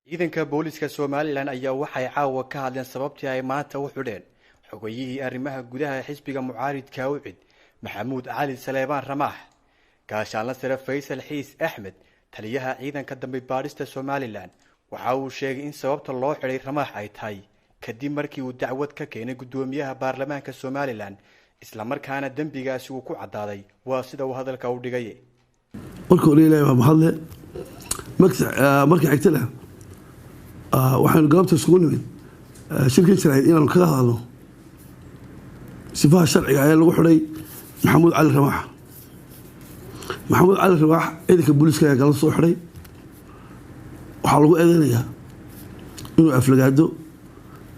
Ciidanka booliska Somalilan ayaa waxay caawa ka hadleen sababtii ay maanta u xidheen xogayihii arrimaha gudaha xisbiga mucaaridka UCID, Maxamuud Cali Saleebaan Ramaax. Gaashaanla sare Faysal Xiis Axmed, taliyaha ciidanka dambi baadhista Somalilan, waxa uu sheegay in sababta loo xidhay Ramaax ay tahay kadib markii uu dacwad ka keenay guddoomiyaha baarlamaanka Somalilan, islamarkaana dembigaasi uu ku caddaaday, waa sida uu hadalka u dhigay. Marka hore Ilahay baa mahadle. Marka xigtana waxaynu galabta isugu nimid shirkan jaraa'id inaanu kaga hadalno sifaha sharciga ayaa lagu xidhay Maxamuud Cali Ramaax. Maxamuud Cali Ramaax ciidanka booliiska ayaa galabta soo xidhay. Waxaa lagu eedeynayaa inuu aflagaado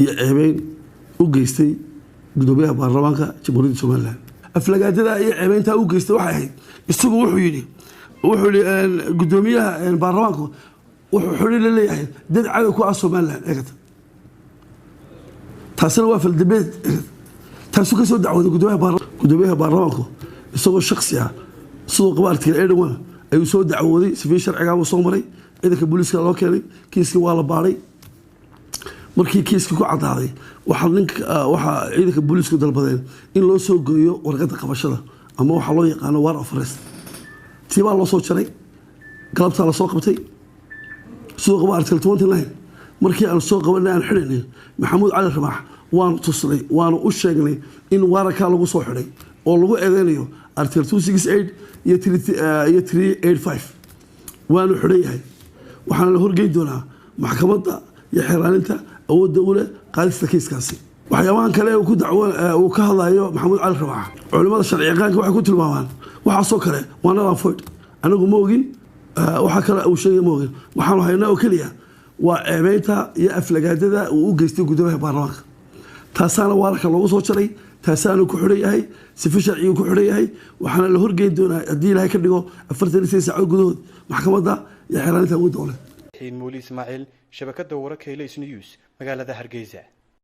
iyo ceebeyn u geystay guddoomiyaha baarlamaanka Jamhuuriyadda Somalilan. Aflagaadada iyo ceebeyntaa u geystay waxay ahayd, isagu wuxuu yihi guddoomiyaha baarlamaanku wuxuu xidhi la leeyahay dad cadow ku ah Somalilan. Eegata, taasina waa faldambeed. Taasuu ka soo dacwooday guddoomiyaha baarlamaanku isagoo shaksi ah, sidoo qaba article 81 ayuu soo dacwooday. Sifii sharcigaabuu soo maray, ciidanka booliiska loo keenay, kiiskii waa la baadhay. Markii kiiskii ku caddaaday, waxaa ninka waxaa ciidanka booliisku dalbadeen in loo soo gooyo warqadda qabashada ama waxaa loo yaqaano warrant of arrest. Tii baa loo soo jaray, galabtaa lasoo qabtay, sidoo qaba article 29. Markii aan soo qabanay, aan xidhaynay Maxamuud Cali Ramaax, waanu tusnay, waanu u sheegnay in waararkaa lagu soo xidhay oo lagu eedeynayo article 268 iyo 385, waanu xidhan yahay. Waxaana la horgeyn doonaa maxkamadda iyo xeeraaninta awoodda u leh qaadista kiiskaasi. Waxyaabahan kale uu ku dacwo uu ka hadlayo Maxamuud Cali Ramaax, culimada sharci yaqaanka waxay ku tilmaamaan waxaasoo kale waa null and void. Anagu ma ogin waxaa kale uu sheegay, ma ogin. Waxaanu haynaa oo keliya waa ceebeynta iyo aflagaadada uu u geystay guddoomiyaha baarlamaanka. Taasaana waararka loogu soo jaray, taasaanu ku xidhan yahay, sife sharcigu ku xidhan yahay. Waxaana la horgeyn doonaa, haddii Ilaahay ka dhigo, 48 saacood gudahood maxkamadda iyo xeeraaninta awoodda u leh. Muuli Ismaaciil, shabakada wararka Ilays News, magaalada Hargeysa.